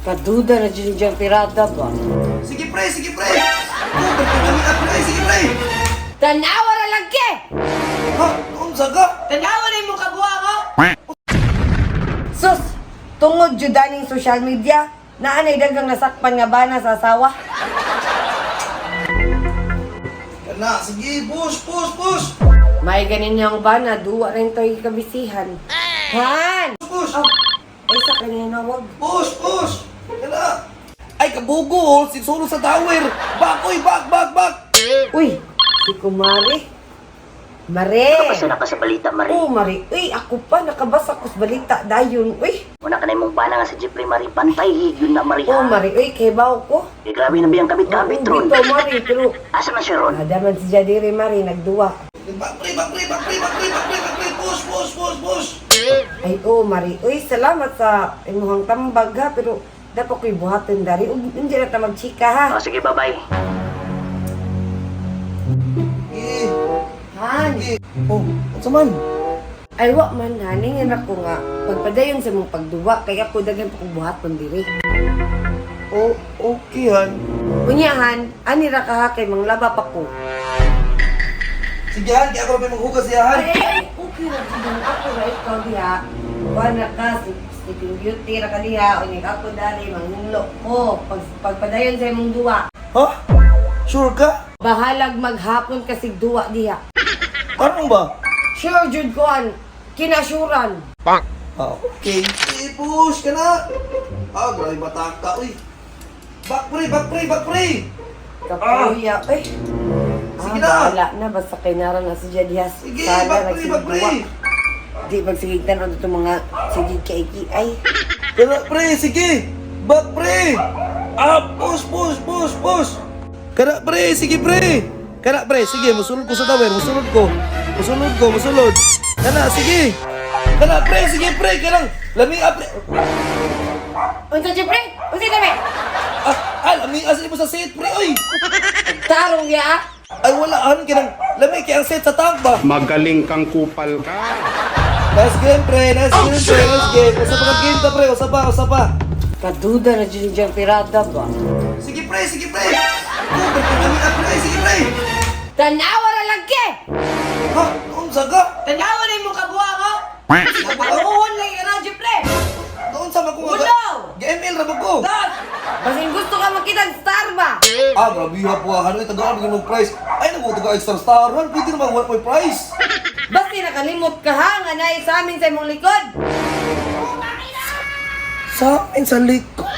Kaduda na dyan dyan pirata ba? Sige pre, sige pre! Oh, berkami ah, pre, sige pre! Tanawa na lang ke! Ha? Unsa ka? Tanawa na imong kabuha ko! Sus! Tungod jud aning social media, naanay dagang nasakpan nga bana sa asawa. Kana, sige, push, push, push! May ganin niyang bana, duwa rin to'y kabisihan. Han! Push! Oh, ay sa kanina wag. Push, push! Kana! Ay, kabugo, oh! Sisulo sa tower! Back, oy, back, back, back! Uy, si Kumari. Mare! Nakabasa na ka sa balita, Marie. Oh, Mare. Uy, ako pa, nakabasa ko sa balita dayon. Uy, Una ka na imong bana nga sa Jeffrey, Marie. Pantay yun na, Marie. oh, Mare. Uy, kay bawo ko. Eh, grabe na biyang kabit-kabit, ron. Bitaw, Mare, pero Asa man siya, ron? Adaman si Jadiri, Mare, nagduwa. Back, pre, back, pre, back, pre, back, pre, back, pre, back, pre! Push, push, push, push! Ay, oh, Mari. Uy, salamat sa imuhang tambag, ha. Pero dapat ko'y buhatin dari. Ug, hindi na ta magchika, ha. Oh, sige, bye-bye. Sige, Han. sige. Oh, unsa man? Ay, wa man, haningan ako nga. Pagpadayon sa mong pagduwa, kaya ako daghan pa kong buhaton diri. Oh, okay, han. Unya, han, ani ra ka ha, kay manglaba pa ko. Sige, han, kaya ako na maghugas siya, han. Ay, ay, ay, okay ra jud ang ako ra ikaw diha. Kuan ra ka, si Sleeping Beauty ra ka diha, unya ako dari mangunlo ko. Pag pagpadayon sa imong duwa. Ha? Sure ka? Bahalag maghapon kasi duwa diha. Parang ba? Sure jud kuan, kinasuran. Ah, okay. Eh, push ka na! Ah, grabe bataka, uy. Back pre, back pre, back pre! Kapuya, eh. Sige ah, na. Bahala na, basta kay nara na si Jadihas. Sige, back pre, back pre! Di magsigig tanon itong mga sigig kaiki. Ay, Kana pre, sige! Back pre! Ah, push, push, push, push! Kana pre, sige pre! Kana pre, sige, musulod ko sa tower, musulod ko. Musulod ko, musulod. Kana, sige! Kana pre, sige pre, kanang lami ah, pre. Unsa jud pre? Unsa dami? Ah, ah, lami asa mo sa seat pre, oy. Tarong ya. Ah. Ay wala han kanang lami kay ang seat sa tank ba. Magaling kang kupal ka. Nice game pre, nice game pre, nice game. Usa pa ka game ta pre, usa pa, usa pa. Kaduda na jud diyang pirata ba? Sige pre, sige pre. Oh, berkami ah, pre, sige pre. Tanawa na lang ke! Ha, unsa ka? Tanawa na imong kabuha ko! Paguhon lang yung radyo pre! Doon sa makuha Ulo! GML ra ba ko? Dos! Basin gusto ka makita ang star ba? Ah, grabe ha po. Ano yung tagaan bigyan ng price? Ay, naku, taga extra star. Han, pwede naman wala po price. Basta nakalimot ka ha, nga naay sa amin sa imong likod! Sa akin sa likod.